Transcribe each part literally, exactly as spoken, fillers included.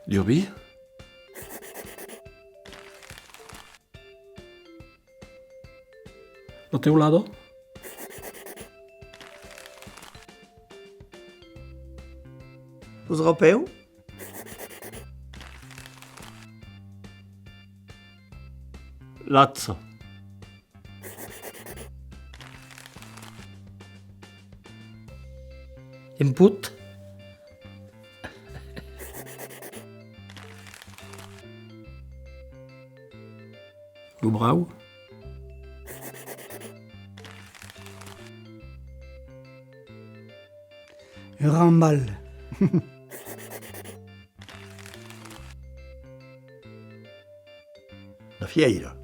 Durbi? La teulada? Lo drapèu? L'acha. Un put. Lo brau. Un rambalh. La fièira.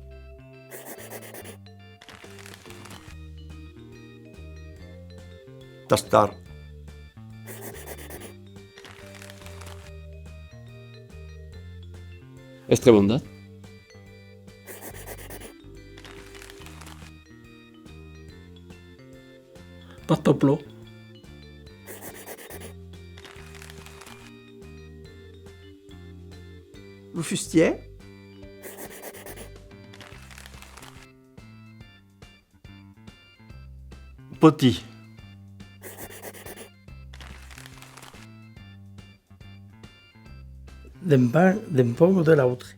Tastar. Estrebandat. Pas tot plan. Lo fustièr. Petit. D'un pan, d'un pan o de l'autre.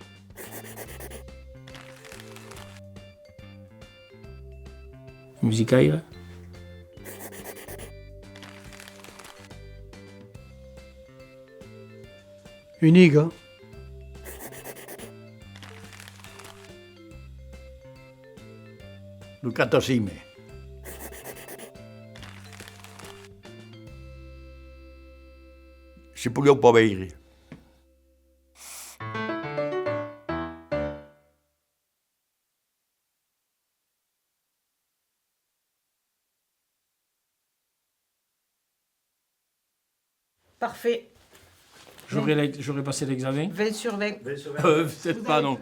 Musicaire. Uniga. Lo catacime. Se podiá pas veire. Parfait. J'aurais l'ex-, j'aurais passé l'examen. Vingt sur vingt. Euh, peut-être pas, non.